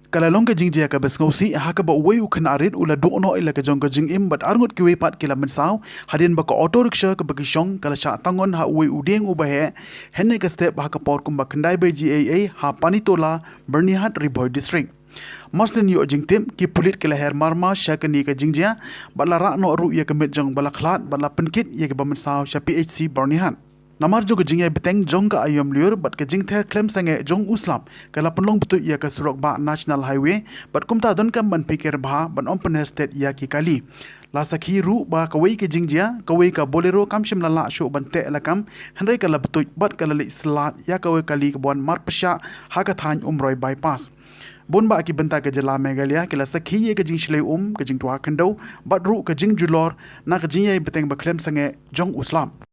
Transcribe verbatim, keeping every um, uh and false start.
Ka la long ka jingjia kaba sngewsih ha kaba uwei u khynnah rit u la duh noh ïa la ka jong ka jingim bad arngut kiwei pat ki la mynsaw hadien ba ka auto rickshaw kaba ki shong ka la shah tangon ha uwei u dieng uba heh hynne ka step ha ka por kumba khyndai baje eiei ha Panitola, Byrnihat, Ri Bhoi District. Marsien ïoh jingtip, ki pulit ki la her marmar sha kane ka jingjia bad la rah noh ruh ïa ka miet jong uba la khlad bad la pynkit ïa kiba mynsaw sha P H C Byrnihat. Namar jong ka jingïai bteng jong ka aïom lyiur bad ka jingther khlem sangeh jong u slap, ka la pynlong btuit ïa ka surok bah National Highway bad kumta donkam ban phikir bha ban ym pynher stet ïa ki kali. La sakhi ruh ba kawei ka jingjia, kawei ka Bolero kam shym la lah shuh ban teh lakam, hynrei ka la btuit bad ka la leit slad ïa kawei ka kali kaba wan marpyrshah ha ka thaiñ Umroi Bypass. Bun bah ki bynta ka jylla Meghalaya ki la sakhi ïa ka jingshlei um, ka jingtwa khyndew bad ruh ka jingjulor na ka jingïai bteng ba khlem sangeh jong u slap.